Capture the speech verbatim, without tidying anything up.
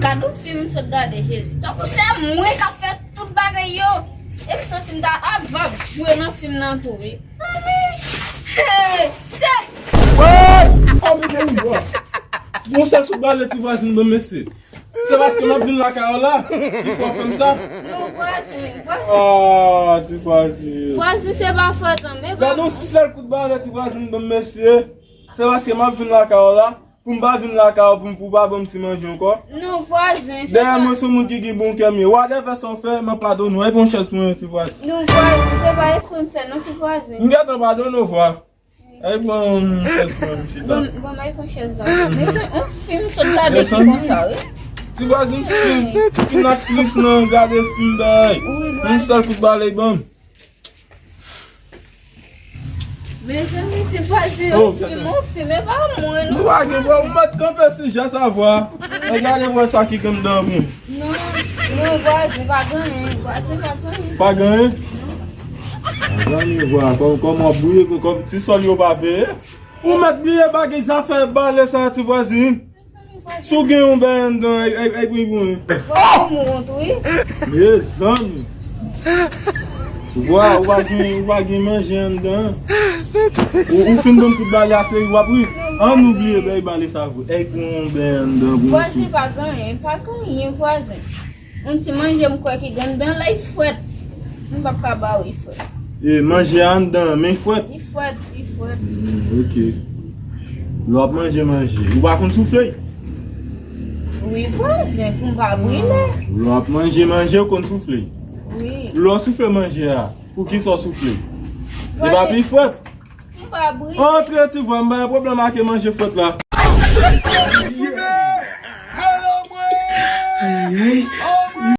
Gade yon fim m sot gade, Jezi. Tankou se mwen k ap fè tout bagay yo. E m santi m ta ap va jwe nan fim nan tou, wi. Hey, se Wey! Kòm gen yon bò. Yon sèl kout bale ti vwazin ban m mesye. Se paske m ap vin lakay ou la. Li fè w fè m sa. Non, vwazen, vwazen. Ah, ti vwazin. Vwazen, se pa fòt an, men pa. Gade yon sèl kout bale ti vwazin ban m mesye. Se paske m ap vin lakay ou la. Pou m pa vin lakay ou pou m pou w pa ban m ti manje ankò. Non, vwazen, se pa. Dèyè mwen se yon moun ki gen bon kè m ye. Whatever sa w fè, m ap padone w. Ay, pran yon chèz pou mwen, ti vwazen. Non, vwazen, se pa espre m fè non, ti vwazen. M gentan padone w, vwa. Ay, pran yon chèz pou mwen, m chita. Bon, bon, bay pran chèz la. Men se yon fim sot gade ki konsa, wi. Ti vwazen, fim, fim aktris nan, gade fim, bay. Yon sèl kout bale ban m. Mezanmi, ti vwazen, yon fim, yon fim, e pa mwen, non. Nou pa gen, bon, ou mèt kanpe sijè sa, vwa. E gade vwa sa ki gen anndan pou. Non, non, vwazen, pa gen anyen, vwazen, pa gen anyen. Pa gen anyen? Mezanmi, vwa, kòm, kòm w ap bouye, kòm ti sòl yo pa peye. Ou mèt bliye bagay zafè bale sa, ti vwazen. Si w gen yon bèy anndan, ay, ay, ay, pran pou mwen. Fò w mouri tou, wi. Mezanmi. Vwa, ou pa gen, ou pa gen manje anndan. Ou, ou fin ban m tout bale a, se w ap ri. Ann oubliye bèy bale sa vre. Ay, pran yon bèy anndan pou mwen. Vwazen, pa gen anyen, pa gen anyen, vwazen. Yon ti manje m kwè ki gen anndan la, li frèt. M p ap ka ba ou, li frèt. E manje a anndan, men li frèt. Li frèt, li frèt. Hmm, ok. Lè w ap manje manje, ou pa konn soufle? Wi, vwazen, pou m pa brile. Lè w ap manje manje, ou konn soufle? Wi. Lè w soufle manje a, pou ki sa w soufle? Li pa pi frèt? M pa brile. Antre ti vwa, m pa gen pwoblèm ak manje frèt la.